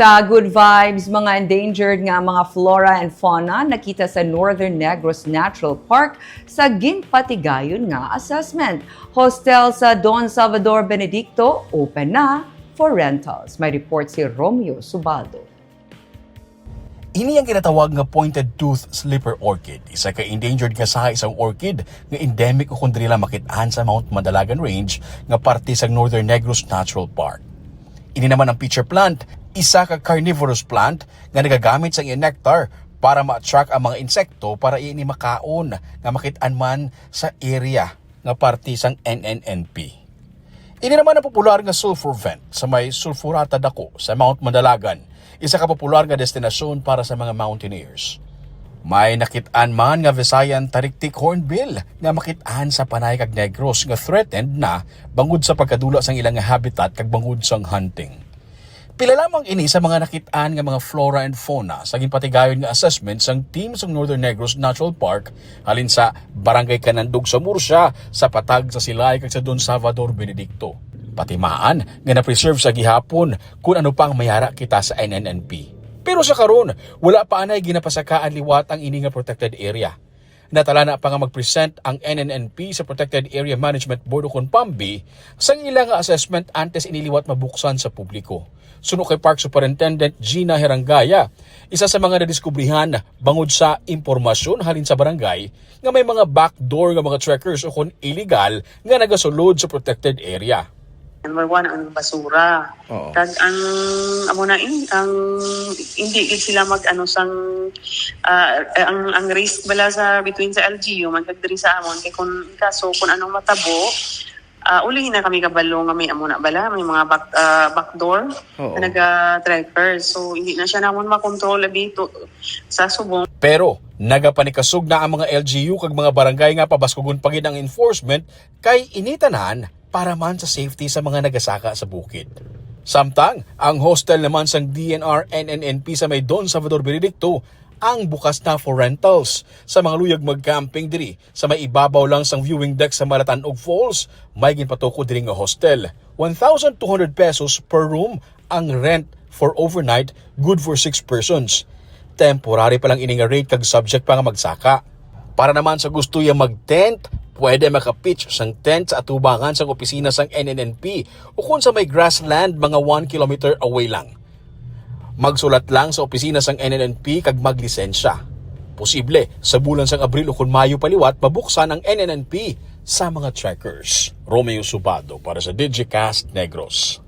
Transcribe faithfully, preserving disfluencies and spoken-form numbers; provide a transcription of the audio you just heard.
Ta good vibes, mga endangered nga mga flora and fauna nakita sa Northern Negros Natural Park sa ginpatigayon nga assessment. Hostel sa Don Salvador Benedicto open na for rentals. May report si Romeo Subaldo. Ini ang ginatawag nga pointed tooth slipper orchid, isa ka endangered nga sahi sang orchid nga endemic ukon diri lang makit-an sa Mount Madalagan Range nga parte sang Northern Negros Natural Park. Ini naman ang pitcher plant, isa ka carnivorous plant nga nagagamit sang iyang nectar para ma-attract ang mga insekto para ini makaon nga makit-an man sa area nga parte sang N N N P. Ini naman ang popular nga sulfur vent sa may Sulfurata Dako sa Mount Madalagan, isa ka popular nga destinasyon para sa mga mountaineers. May nakit-an man nga Visayan tariktik hornbill nga makit-an sa Panay kag Negros nga threatened na bangod sa pagkadula sang ilang habitat kag bangod sang hunting. Pila lamang ini sa mga nakit-an nga mga flora and fauna sa ginpatigayon nga assessment sang team sang Northern Negros Natural Park halin sa Barangay Canandog sa Murcia, sa patag sa Silay kag sa Don Salvador Benedicto. Patimaan nga na-preserve sa gihapon kun ano pa ang mayara kita sa N N N P. Pero sa karon, wala pa anay ginapasakaan liwat ang ini nga protected area. Natalana pa nga mag-present ang N N N P sa Protected Area Management Board ukon PAMB sang ila nga assessment antes ini liwat mabuksan sa publiko. Suno kay Park Superintendent Gina Herangaya, isa sa mga nadiskubrihan bangod sa impormasyon halin sa barangay nga may mga backdoor nga mga trekkers ukon illegal nga nagasulod sa protected area. Number one, ang basura. Oo. Kag ang, amo na eh, ang hindi gid sila mag ano sang ah, ang ang risk bala sa between sa L G U man kag diri sa amon kay kung kaso kung anong matabo, ah, uli na kami kabalo nga may amo na bala, may mga back ah, backdoor Oo. na naga-trekker. So hindi na siya namon makontrol abi to, sa subong. Pero nagapanikasog na ang mga L G U kag mga barangay nga pabaskugon pa gid ang enforcement kay ini tanan para man sa safety sa mga nagasaka sa bukid. Samtang ang hostel naman sang D N R N N N P sa may Don Salvador Benedicto ang bukas na for rentals. Sa mga luyag mag-camping diri sa may ibabaw lang sang viewing deck sa Malatanog Falls, may ginpatukod diri nga hostel. One thousand two hundred pesos per room ang rent for overnight, good for six persons. Temporary pa lang ini nga rate kag subject pa nga magsaka. Para naman sa gusto ya mag-tent, pwede maka-pitch sang tent sa atubangan sang opisina sang N N N P ukon sa may grassland mga one kilometer away lang. Magsulat lang sa opisina sang N N N P kag maglisensya. Posible, sa bulan sang Abril ukon Mayo pa liwat mabuksan ang N N N P sa mga trekkers. Romeo Subado para sa Digicast Negros.